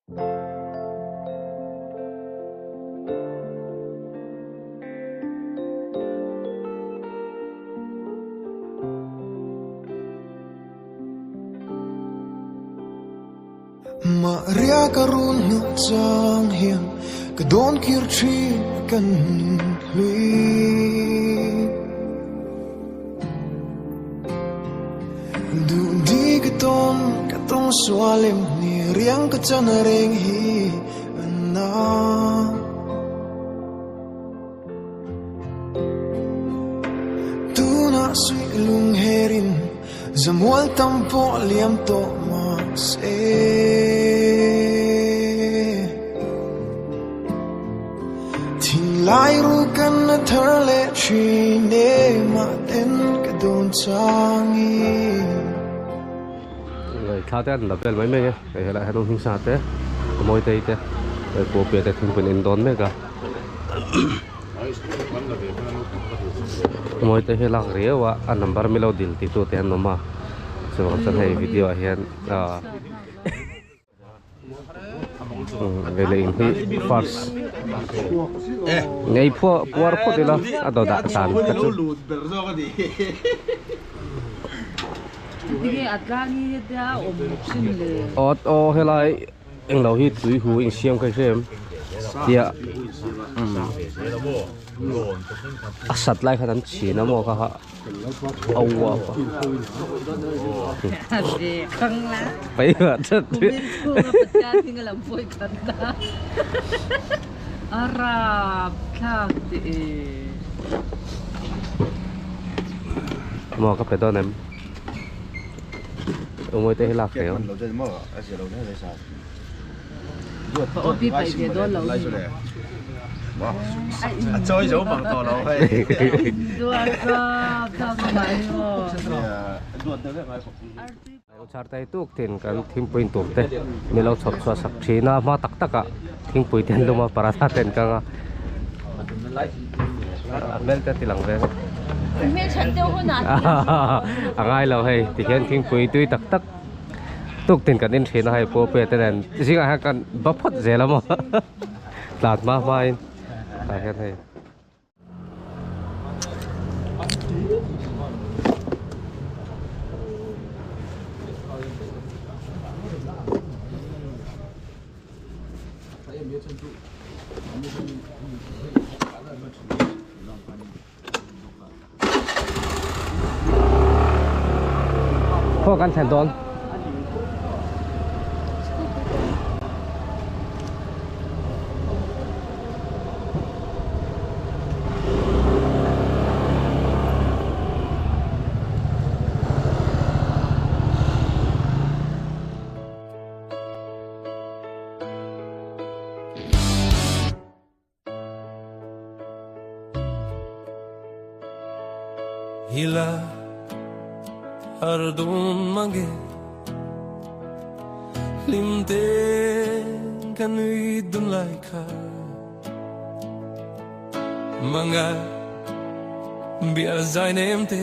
Maria ka run hnu chang hian ka dawn kir thin kan nun hlui. Duh di ka tawn ka tawng sual em ni riang ka chan reng hi an na. Tunah suih lung herin zamual tam pawh liam tawh mahse. Thinlai ru kan na thar leh thin e mahten ka dawn changin. Thla te an la vel mai mai e hei helaiah hian awm hmingsa te Mawitei te Pawpia te thingpui an in dawn mek a Mawitei hi lak riau a a number milo dil ti tu te an awm a chuvang chuan hei video ah hian ahh Veleh in hi first ngei phuah puar phawt ila a dawt ah tan ka chu. Aw aw helai englo hi tui hu insiam ka hre em tia a sat lai khan an chhin a maw kha ha. Maw ka pe dawn em? Awmawite te hi lak thei ang. Char tai tuk thin kan thingpui in tur te min lo chhawp chhuah sak thin a hma tak tak ah thingpui te an lum a paratha te an kang a a hmel te a ti lang ve a ngai lo hei tikhian thingpui tui tak tak. Tuk tin kan in thin a hei pawh pia te nen zingah hian kan ba phawt zel a maw tlan hma hma in tah hian hei. Khaw kan thlen dawn. Hila ardun mange Lim te kan nui dun lai kha Manga bia zai nem te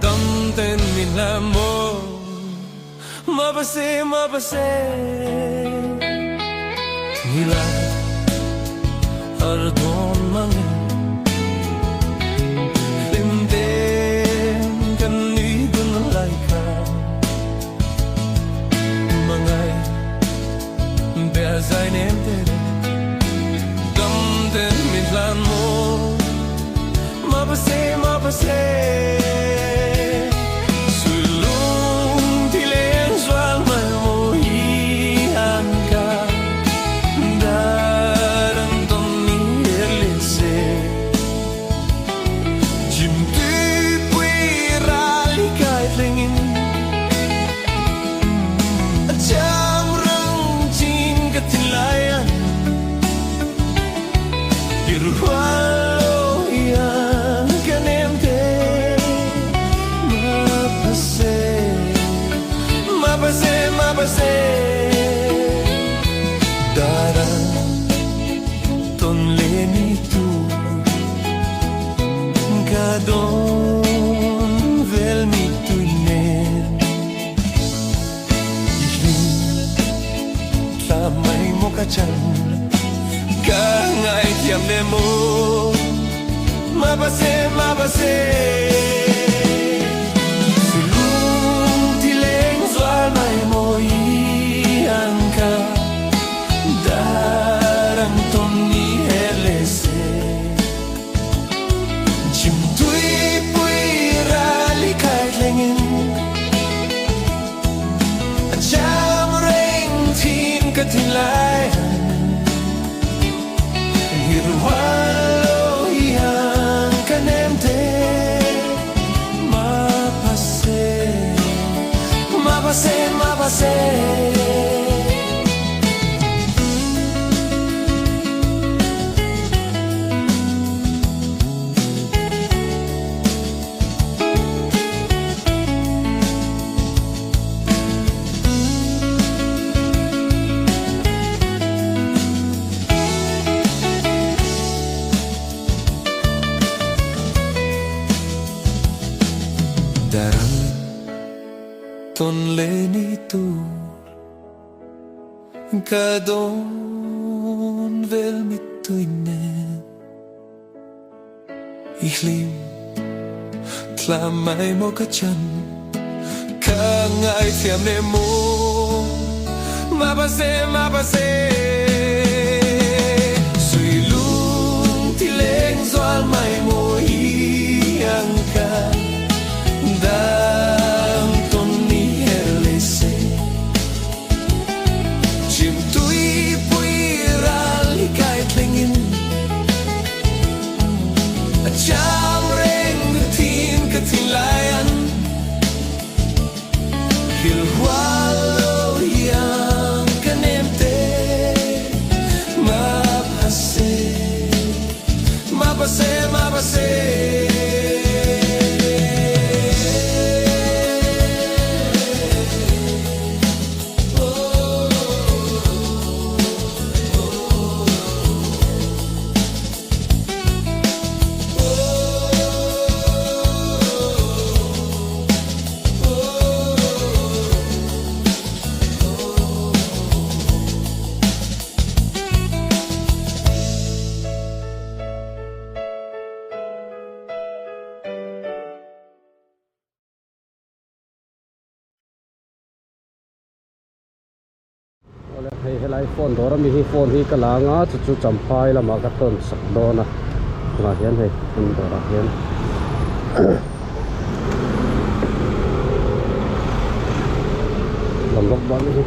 Dam ten min la mo Mapase mapase Hila ardun mange Lim ten kan nui dun lai kha Mangai bia zai nem te Dam ten min hlan mo Mapase mapase mai maw ka chan Ka ngaithiam le maw Mapase mapase Silung ti leng zual mai maw i ang ka Darang tawn ni her le se Chhimtuipui ral i kai thlengin A cham reng thin ka thinlai Hirhual lo hian ka nem te Mapase Mapase Mapase. Darang tawn le ni tur Ka dawn vel mittui nen I hlim thla mai maw ka chan Ka ngaithiam le maw Mapase mapase Sui lung ti leng zual mai maw i ang ka Dang tawn ni her le se Chhimtuipui ral hi kai thlengin A cham reng thin ka thinlai an Hilhual lo hian ka nem te Mapase Mapase Mapase. Awle hei helai phone dawr ami hi phone hi ka la anga chu chu champhai lamah ka thawn sak dawn a tunah hian hei phone dawrah hian lam bawk bawk hi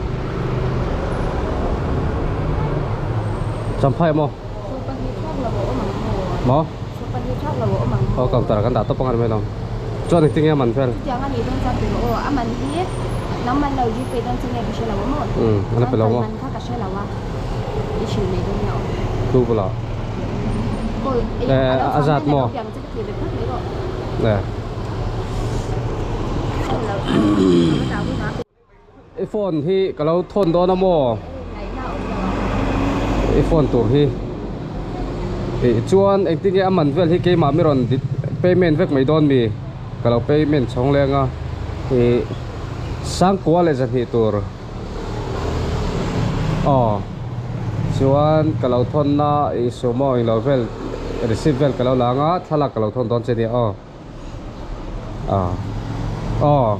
champhai maw maw aw counter ah kan dah tawp ang a ni mai lo chuan engtin nge a man vel umm a la pe lo maw tu bulah eh a zat maw eh. I phone hi ka lo thawn dawn a maw? I phone tur hi ih chuan engtin nge a man vel hi keimah mi rawn payment vek mai dawn mi? Ka lo payment chhawng leng a ih sangkua leh zahnih tur aw chuan ka lo thawn na ih sumo englo vel receipt vel ka lo la ang a thlalak ka lo thawn dawn che nia aw. Ah aw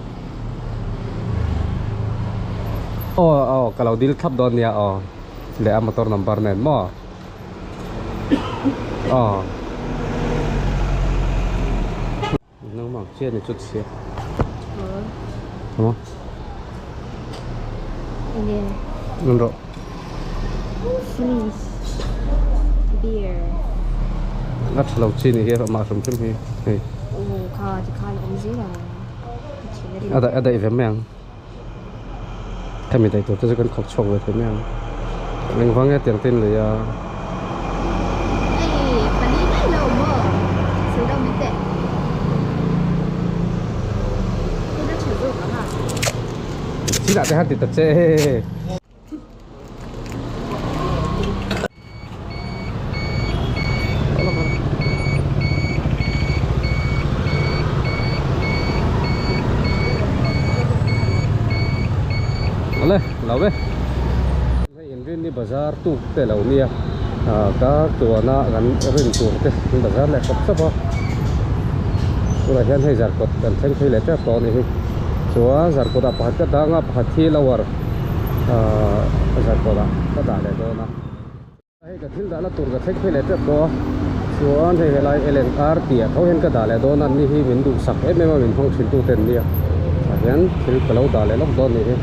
aw aw ka lo dil thlap dawn nia aw leh a motor number nen maw aw nangmah chiah ni chu chhia maw en rawh Beer. A tha lo chi ni hi amah hrim hrim hi hei. Aw kha ti khan awm zel ang. A daih a daih ve mai ang. Khami daih tur te chu kan khawk chhuak ve thei mai ang. Engvang nge tiang te in lei a. Hei pali mai lo maw sawi lo mai teh. Hun a tha zawk ang a. Chinah te han ti ta che. Ale lo ve. Hei in rin Ni bazar tuk te lo nia ah kar tuana kan rin tur te an bazar leh khawp khawp a tunah hian hei zarkawt kan thleng phei leh tep tawh a ni hi chuan zarkawt ah pakhat ka dang a pakhat hi lower ah zarkawt ah ka dah leh dawn a. Hei ka thil dahna tur ka thleng phei leh tep tawh a, chuan hei helai L and R tih ah tho hian ka dah leh dawn a, ni hi min duhsak em em a min hmang thin tute an nia tah hian thil ka lo dah leh lawk dawn a nih hi.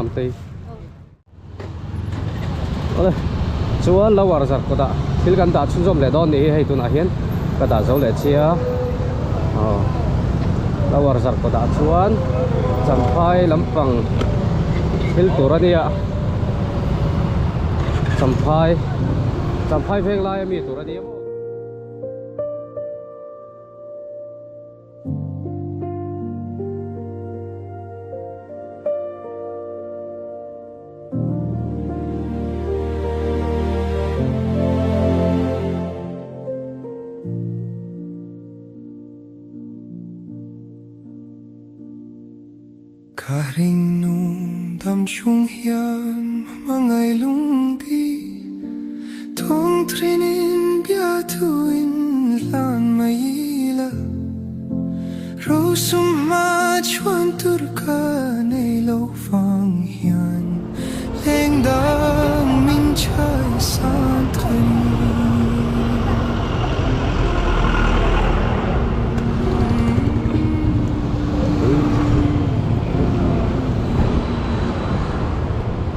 Amtei. Awle chuan lower zarkawt ah thil kan dah chhunzawm leh dawn nih hi hei tunah hian ka dah zo leh chiah a aw lower zarkawt ah chuan champhai lampang thil tur a nia champhai champhai veng lai ami tur a nia maw. Ka ringnung dam chung hian hmangaih lungdi Thawng thrinin biathu in hlan mai ila Rosum hma chuan tur ka nei lo vang hian Leng dang min chai san thei.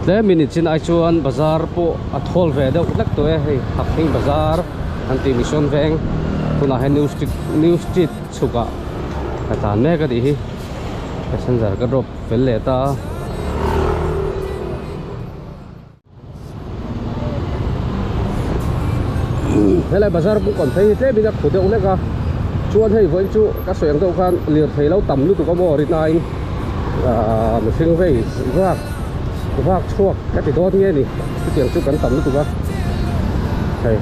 Tlem minute chin ai chuan bazar pawh a thawl ve deuh hlek tawh e hei Hakhing bazar an tih mission veng tunah hian new street new street chhukah ka tlan mek a tih hi passenger ka drop fel leh ta a. Helai bazar buk an phei hi tlem in a khu deuh hlek a chuan hei vawiin chu ka sawi ang deuh khan lirthei lo tam lutuk a maw rinaiin ahh mihring vei vak vak chhuak ka ti dawn nge ni chutiang chu kan tam lutuk a hei.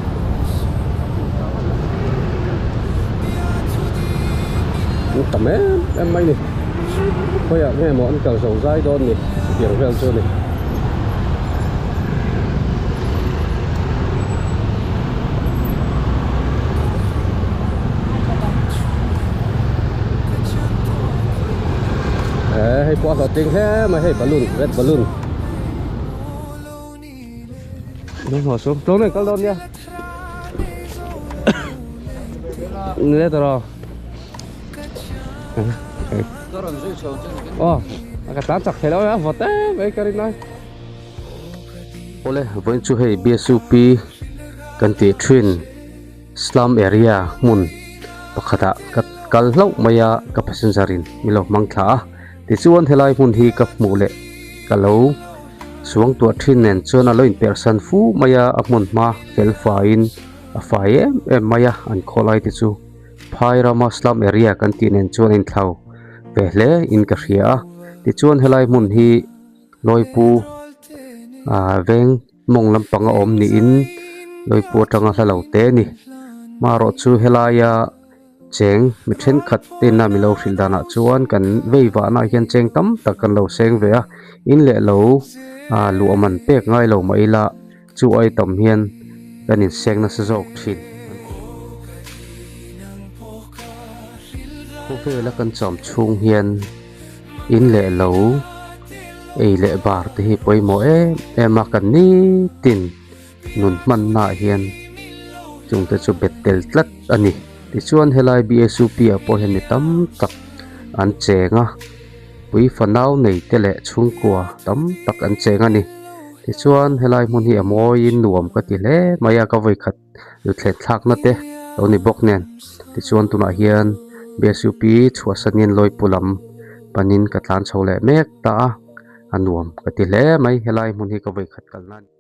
An tam em em mai ni khawiah nge maw an kal zo zai dawn ni chutiang vel chu a ni. Hei pawh a hlawhtling hle mai hei balloon red balloon tlawm kal dawn nia ni le tawh aw ka tlan chak thei lo a vawt em mai ka rin lai. Awle vawiin chu hei BSUP kan tih thin slum area hmun pakhatah ka kal hlauh mai a ka passenger in min lo hmang thla a tichuan helai hmun hi ka hmuh leh ka lo suangtuah thin nen chuan a lo inperhsan fu mai a a hmun hma fel faiin a fai em em mai a an khawlai te chu phai rama slum area kan tih nen chuan a inthlau ve hle in ka hria a tichuan helai hmun hi. Lawipu ah veng mawng lampang a awm niin Lawipu atanga hla lo te a ni hmarawh chu helaia cheng mi thenkhat tena mi lo hrilh danah chuan kan vei vahna ah hian cheng tam tak kan lo seng ve a in leh lo ah luah man pek ngai lo mah ila chu ai tam hian kan inseng nasa zawk thin. Khawvela kan cham chhung hian. In leh lo ei leh bar te hi pawimawh em em a kan nitin nun hmanna ah hian chung te chu bet tel tlat a ni tichuan helai B S U P ah pawh hian mi tam tak an cheng a pui fanau nei te leh chhungkua tam tak an cheng a ni tichuan helai hmun hi a mawiin nuam ka ti hle mai a ka vawikhat. thlen thlakna te lo ni bawk nen tichuan tunah hian B S U P chhuahsanin lawipu lam panin ka tlan chho leh mek ta a a nuam ka ti hle mai helai hmun hi ka vawikhat kalna a ni.